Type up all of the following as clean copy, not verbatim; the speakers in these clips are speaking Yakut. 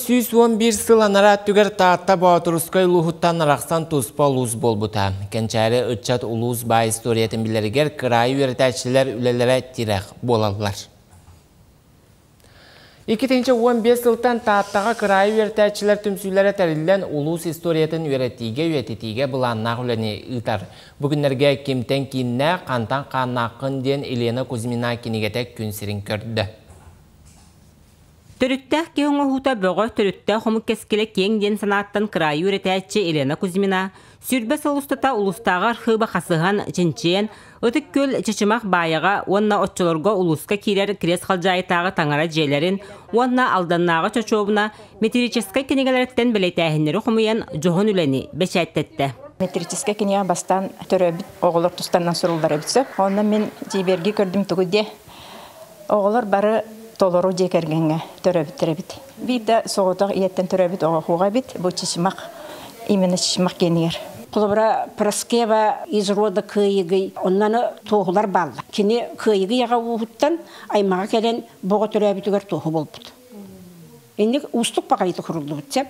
111 сыл анараа өттүгэр Таатта Боотурускай улууһуттан арахсан туспа улуус буолбута. Кэнчээри ыччат улуус баай историятын билэригэр кыраайы үөрэтээччилэр үлэлэрэ тирэх буолаллар. 2015 сылтан Тааттаҕа кыраайы үөрэтээччилэр түмсүүлэрэ тэриллэн улуус историятын үөрэтиигэ, үйэтитиигэ былааннаах үлэни ыытар. Бу күннэргэ Кимтэн кииннээх, хантан хааннааххын диэн Елена Кузьмина кинигэтэ күн сирин көрдө. Төрүттээх киһи оҥоһуута бөҕө, төрүттээх омук кэскилэ киэҥ диэн санааттан кыраайы үөрэтээччи Елена Кузьмина 20 сыл устата улуустааҕы архыыба хасыһан, чинчийэн, Ытык Күөл Чычымах Баайаҕа уонна оччолорго улууска киирэр Крест Халдьаайытааҕы таҥара дьиэлэрин уонна Алданнааҕы чочуобуна метрическэй кинигэлэриттэн бэлиэтээһиннэри хомуйан дьоһун үлэни бэчээттэттэ. Метрическэй кинигэ бастаан төрөөбүт оҕолор тустарынан суруллар эбит сөп. Онно мин дьиибэргии көрдүм тугу диэ. Оҕолор бары толору дьиэ кэргэҥҥэ төрөөбүттэр эбит. Биир да соҕотох ийэттэн төрөөбүт оҕо суоҕа эбит. Бу Чычымах, именно Чычымах гиэнигэр. Холобура, Параскева из рода Кыайыгый оннаны туоһулар бааллар. Кини Кыайыгый аҕа ууһуттан аймаҕа кэлэн боҕо төрөөбүтүгэр туоһу буолбут. Инник уустук баҕайытык суруллубут сөп.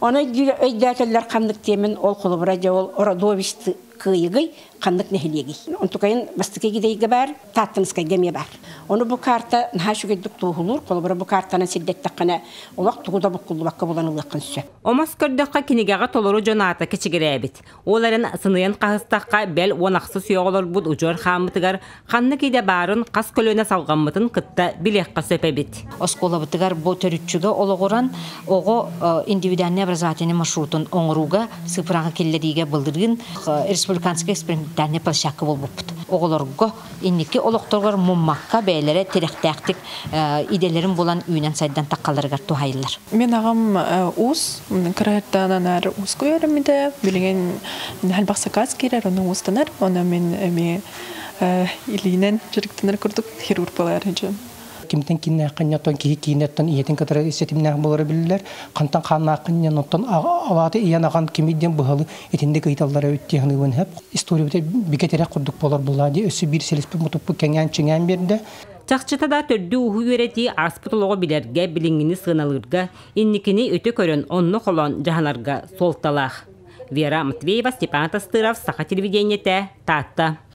Ону өйдөөтөллөр ханнык диэмин ол холобура дьэ ол Родович Кыайыгый ханнык нэһилиэгий. Онтукайын бастакы гидейгэ баар, Тааттыныскайга эмиэ баар. Ону бу карта наһаа үчүгэйдик туоһулуур. Холобура бу картанан сирдэттэххинэ олох тугу да буккуллубакка булан ылыаххын сөп. Омос көрдөххө кинигэҕэ толору дьон аата кэчигирээбит. Ол эрэн сыныйан хаһыстахха бэл уон ахсыс үйэ оҕолорбут удьуор хааммытыгар ханнык идэ баарын хас көлүөнэ салҕаммытын кытта билиэххэ сөп эбит. Оскуолабытыгар бу төрүччүгэ олоҕуран оҕо индивидуальный образовательный маршрутун оҥорууга сыыпыраҕа киллэриигэ былырыын республиканскай экспериментальный площадка буолбуппут. Оҕолорго инники олохторугар муммакка бэйэлэрэ тирэхтээхтик идэлэрин булан үүнэн-сайдан таххаларыгар туһайыллар. Мин аҕам уус, кыраһыттан анаар ууску үөрэммитэ. Билигин элбэх сакаас киирэр, ону уустанар. Ону мин эмиэ илиинэн дьарыктанар курдук хирург буолар дьон. Кимтэн кииннээххин оттон киһи киинэттэн ийэтин кытары ситимнээх буолара биллэр. Хантан хааннааххын оттон алааты ийэн аҕан кимий диэн быһалы итинник ыйыталлара эбит дии саныыбын сөп. История бигэ тирэх курдук буолар буоллаа дии. Өссө биир силиспит мутукпут кэҥээн чиҥээн биэрдэ. Чахчыта да төрдү-ууһу үөрэтии ааспыт олоҕу билэргэ, билиҥҥини сыаналыырга, инникини өтө көрөн, онно холоон дьаһанарга суолталаах. Вера Матвеева, Степан Тастыров, Саха телевидениетэ, Таатта.